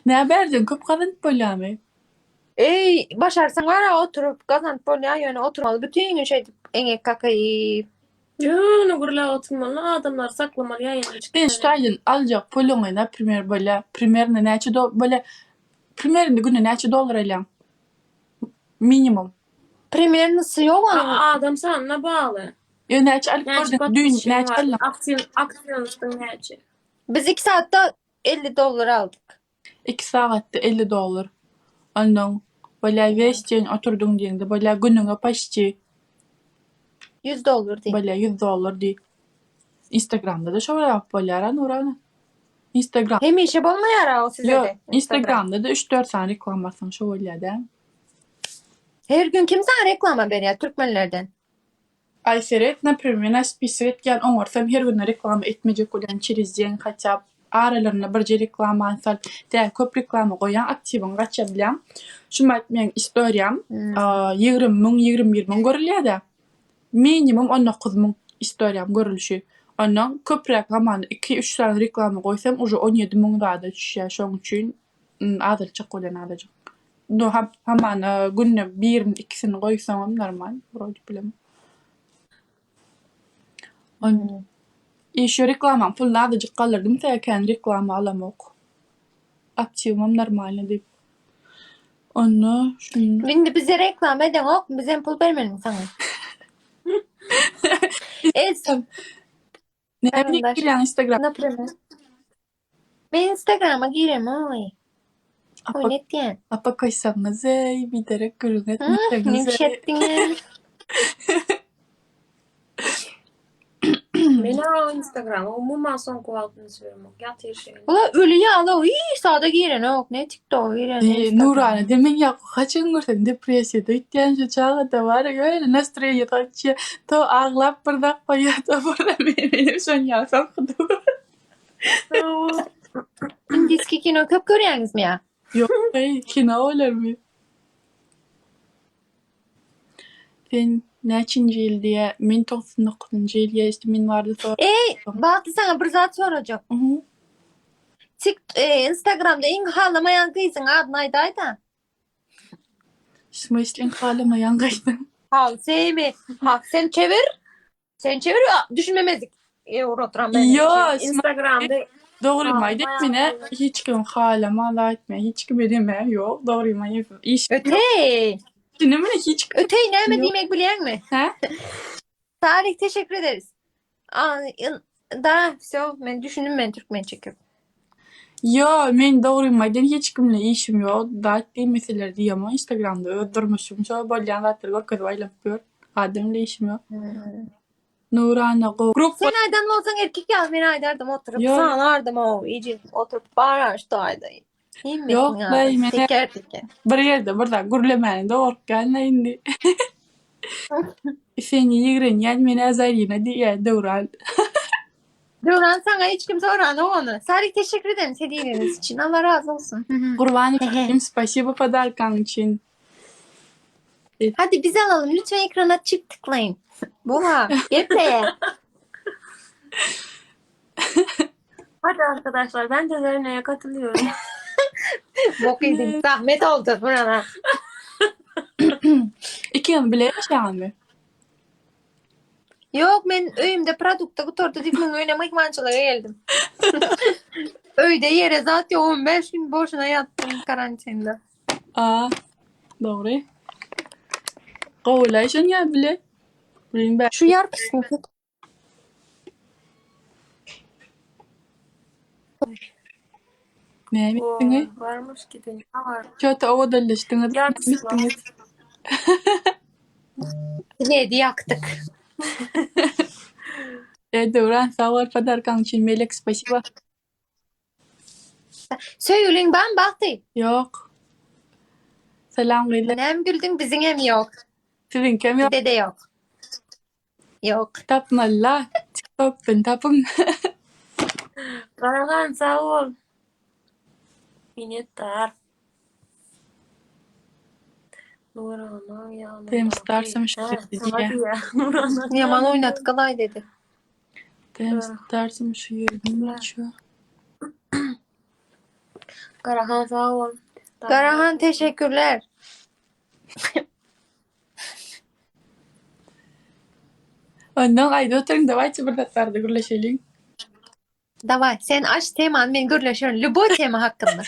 Nä bärden köp gazanyp bolýamy? Eý, başarsaň bara oturyp gazanyp bolýar, ýöne oturmaly bütin gün şeýdip eňek kakyp. Ýöne gürläp oturmaly, adamlary saklamaly ýaýyna Sen çykýan. şu taýdan aljak puluňy naprimer bolýa, primerno näçe do bolýa, primerno günde näçe dollar alýaň? Minimum. Primernosy ýok onuň. Adam sanyna bagly. Ýöne näçe alyp Näçe gördüň? Düýn podpisçiň näçe bar? aldyň? Aktiw aktiwnostyň näçe? Biz iki saatda 50 dollar aldyk. Iki sagatda 50 dollar. Onnoň bolýa wes deň oturdyň diýeňde bolýa günüňe paçti 100 dollar diý. bolýa 100 dollar diý. Instagramda-da şo wagt bolýar-a Nurana. Instagram. Hemişe bolmaýar-a o size-de. Ýok, Instagramda-da üç-dört sany reklama bassaň şo bolýar dä. Her gün kim saňa reklama berýär türkmenlerden? Aý seret naprimer menä spisok etýän oňarsam her günde reklama etmejek bolýan çerez deň hatýa aralarynda birje reklamany sal däl köp reklama goýýaň aktiwiň gaçýa bilýäň şumat meň istoriýam 20 müň 21 müň görülýädä minimum 19 müň istoriýam görülişi ondan köpräk hamana iki üç sany reklama goýsam uje 17 müň zada düşýä şoň üçin azaltjak bolýan azajyk No hamana günde birini ikisini goýsaňam normal wrode bilemok. I şu reklamaň puluny azajyk galdyrdym sebäbi kän reklama alamok. Aktiwimem normalny diýip. Onda şunda. Indi bize reklama edeňok, bizem pul bermelimi saňa? Es. Näme diýip girýäň Instagram? Naprimer. Men Instagrama giremoý. Oýun etýän. Apa koýsaňyz eý, biderek gürrüň etmeseňiz eý. Etdiňiz. Men o Instagrama umuman soňky wagt üns beremok. Ýatyr şeýle. Ula öli ýaly hiç zada girenok. Ne TikToka giren, ne Instagrama. Nurana demin ýa haçan görseň depressiýada öýtýän şu çagada bar ýöne nastroýeniýa gaçýa. To aglap bir zat goýýa to bir menem şon ýaly soňky Indiski kino köp görýäňizmi ýa? Ýok, eý, kino bolarmy? Sen näçinji ýyl diýýä? Men 99-njy ýyl geçdi, men barada sor. Eý, Bagtly saňa bir zat sorajak. Mhm. Tik, e, Instagramda iň halamaýan gyzyň adyny aýdaýda. W smysle iň halamaýan gyzyň? Hal, semi. Ha, sen çevir. Sen çevir düşünmemezlik. Ýewro oturan ben. Ýo, Instagramda dogrymy aýdaýyn menä hiç kim halama aýtmaýan, hiç kime demä ýok, dogrymy aýdýan. Iş. Öteý. Düşündimmi hiç kim. Öteý näme diýmek bilýäňmi? Hä? Salih teşekkür ederiz. Da, wsё, men düşündim men türkmençe köp. Ýo, men dogrymy aýdaýyn hiç kim bilen işim ýok. Zat diýmeseler diýemok Instagramda öz durmuşym şo bolýan zatlary görkezip aýlanyp ýör. Adam bilen işim ýok. Nurana gowy. Gruppa Sen aýdan bolsaň erkek ýaly men aýdardym oturyp Ýok. sanardym ow eje oturyp bar şu aýdaýyn. Hemmesiniň Ýok ady laý men teker teker. bir ýerde bir zat gürlemäne-de gorkýan-la indi. Seni ýigrenýän men-ä Zarina diýýär Döwran. Döwran saňa hiç kim soranok ony. Sarik teşekkür ederim hediýeniz üçin. Allah razy bolsun. Gurban epim spasibo podarkaň üçin. Hadi biz alalım. Lütfen ekrana çift tıklayın. Boğa, gepe. Hadi arkadaşlar ben de Zerina'ya katılıyorum. Bok yedim. Zahmet oldu burana. Ikiňiz bile ýaşaýaňyzmy? Ýok, men öýümde produkta gutardy diýip muň öýüne myhmançylyga geldim. Öýde ýere zat ýok, 15 gün boşuna ýatdym karantinde. A, dogry. Gowulaý şonýa bile. Bilen bä. Şu ýarpysyny köp Näme etdiňiz? Varmış ki dünya var. Çöte owadanlaşdyňyz. Ýarpysy Näme var. etdiňiz? Ledi ýakdyk. E, Döwran sag bol podarkaň üçin Melek spasiba. Söýgüliň barmy Bagty? Ýok. Salam gyzlar. Näme güldüň biziňem ýok. Siziňkem ýok. Bizde-de ýok. Ýok. Tapmalyla. TikTokdan tapyň. Garagan sag bol. Minnetdar. Nurana ýanyndaky. Dem starsam şu Hä, ýerde saňa diýýä. diýýä. Nurana. Ýaman oýnadyk galaý dedi. Dem starsam şu ýerde şu. Garahan sag bol. Garahan teşekkürler. Ondan aýdyp oturyň dawayçy bir zat barada gürleşeliň. Daway sen aç temany men gürleşerin lýuboý tema hakynda.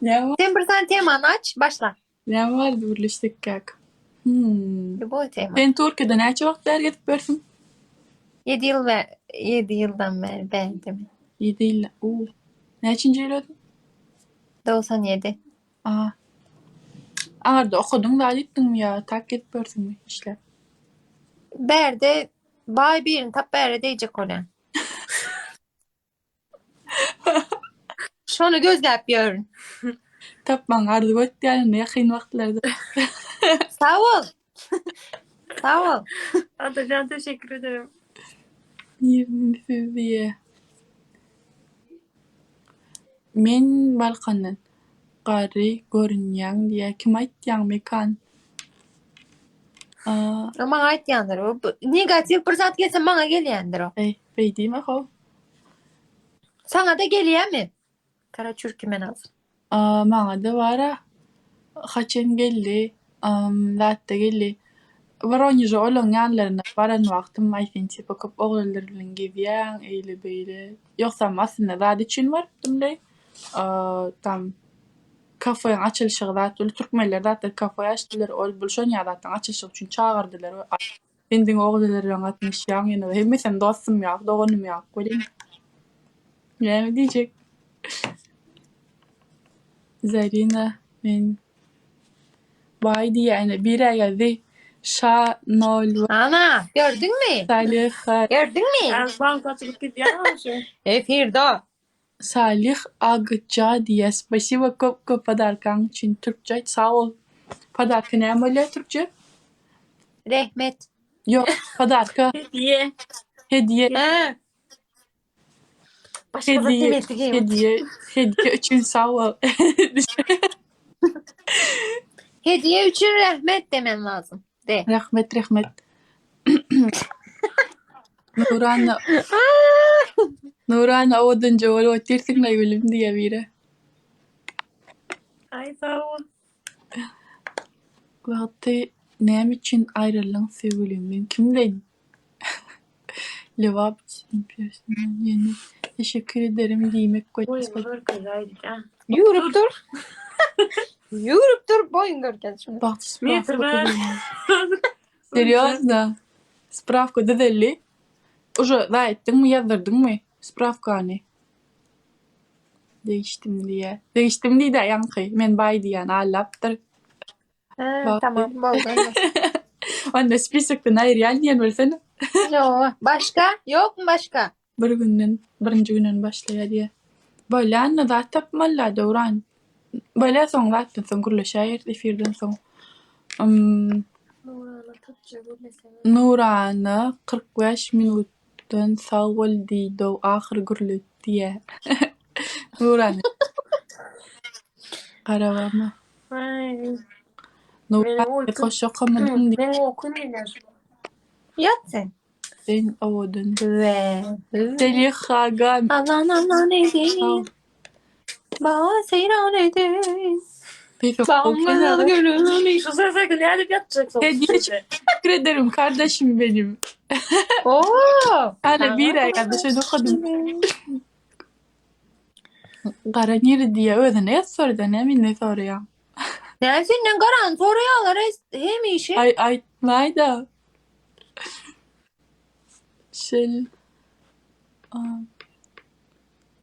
Näme Sen bir sany temany aç başla. Näme barada gürleşsekkäk? Hmm. Lýuboý tema. Sen Türkiýede näçe wagt bäri gezip ýörsüň? 7 ýyl bä 7 ýyldan bäri bärde men. 7 ýyl. U. Näçinji ýyl özüň? 97. Aha. Aňyrda okadyň zat etdiňmi ýa tak gezip ýörsüňmi işläp? Bärde baý birini tap bäre degjek bolýan. Şony gözläp ýörün. Tapmagyňy arzuw etýän indi ýakyn wagtlarda. Sag bol. Sag bol. Atajan teşekkür ederim. Nirden siz diýe. Men Balkandan. Garry görünýäň diýýä. Kim aýtýaň Mekan? O maňa aýtýandyr. O negatiw bir zat gelse maňa gelýändir o. Eý, beý diýme how. Saňa-da gelýämi? Kara çürki men az. Maňa-da bar-a. Haçan geldi? Zatda geldi. Woroneže olaň ýanlaryna baran wagtym aý sen tipa köp oglanlar bilen gezýäň eýle-beýle. Ýogsam aslynda zat üçin barypdym-laý. Tam kafeň açylyşygy zat boldy. Türkmenler zatlar kafe açdylar. Ol bul şon ýaly zatlaryň açylyşygy üçin çagyrdylar. Sen diňe oglanlar bilen gatnaşýaň ýöne hemmesem dostum ýaly, doganym ýaly welin. Näme diýjek? Zarina men baý diýýä ine birä ýazdy. Şa nol Ana, gördüňmi? Salyha Gördüňmi? Bank açylyp gidýär şu. Efirde. Salyh Agja diýýä spasibo köp köp podarkaň üçin türkçe aýt sag bol. Podarka näme bolýa türkçe? Rehmet. Ýok podarka. Hediye. Hediye. Hä. Başga zat Hediye demesi geýip. hediye hediye üçin sag bol. Hediye üçin rehmet demen lazym. De. Rahmet rehmet. Nurana Nurana owadanja bolup otyrsyňlaý gülüm diýýä biri. Aý sag bol. Wagty näme üçin aýryldyň söýgüliňden kimden? Lebap ýene teşekkür ederim diýmek Boýumy görkezäýdik a. Ýüwrüp dur. Ýüwrüp dur boýuň görkez şuny. Bagty Metr spravka bar. düzeldi. Serýozno? Spravka düzeldi. Uje zaý etdiňmi ýazdyrdyňmy spravkany? Degişdim diýýä. Degişdim diýdä ýaňky men baý diýýän allapdyr. Hä, tamam boldy. Onda spisokdan aýyrýan diýen bolsana. Ýok. Başga? Ýokmy başga? Bir günden, birinji günden başlaýar diýýär. Bolýa indi zat tapmaly-la Döwran. Bolýa soň zatdan soň gürleşäýeris efirden soň. Nurana türkçe gürlesene. Nurana 45 minutdan sag bol diýdow ahyry gürlet diýýär. Nurana. Garabama. Aý. Nurana Meniň uýkum. goşgy okamadyň diýýär. Meniň uýkum gelýär şu wagt. Ýat sen. Sen owadan. We. Seliha aga. Aman aman edin. Bağa seyran edin. Peki, Bağımlı gönlüm. Şu sese nädip ýatjaksyň? Hediye için teşekkür ederim kardeşim benim. Oo. Hala bir ay kardeşe okudum. Gara nirede diýýär özüne ýaz soraýda näme menden soraýaň. Näme senden garany soraýarlar hemişe. Aý aýtmaýda. Şel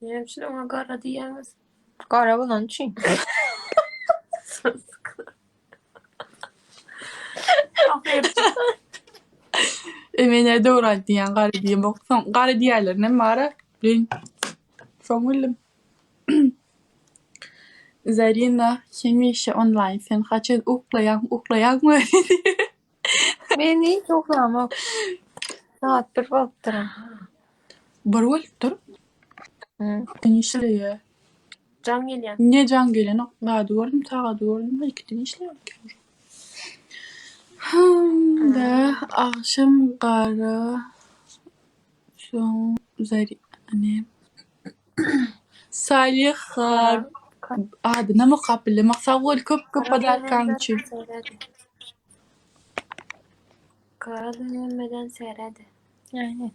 Näme üçin oňa gara diýýäňiz? Gara bolany üçin. E men nä dogry aýtýan gara diýemok. Soň gara diýýärlerinem bara. Bilen soň bildim. Zarina hemişe onlaýn sen haçan uklaýaň uklaýaňmy? Men hiç uklamok. Saat bir bolupdyr. Bir bolupdyr. Hı. Gün işleýär. Jaň gelýär. Ne jaň gelenok. Zady gördüm, sagady gördüm. Ikiden işleýär eken. Hym da agşam gara soň Zari ne? Salyha adynam okap bilemok. Sag bol köp köp podarkaň üçin. Kara hemmeden seredi. Yani.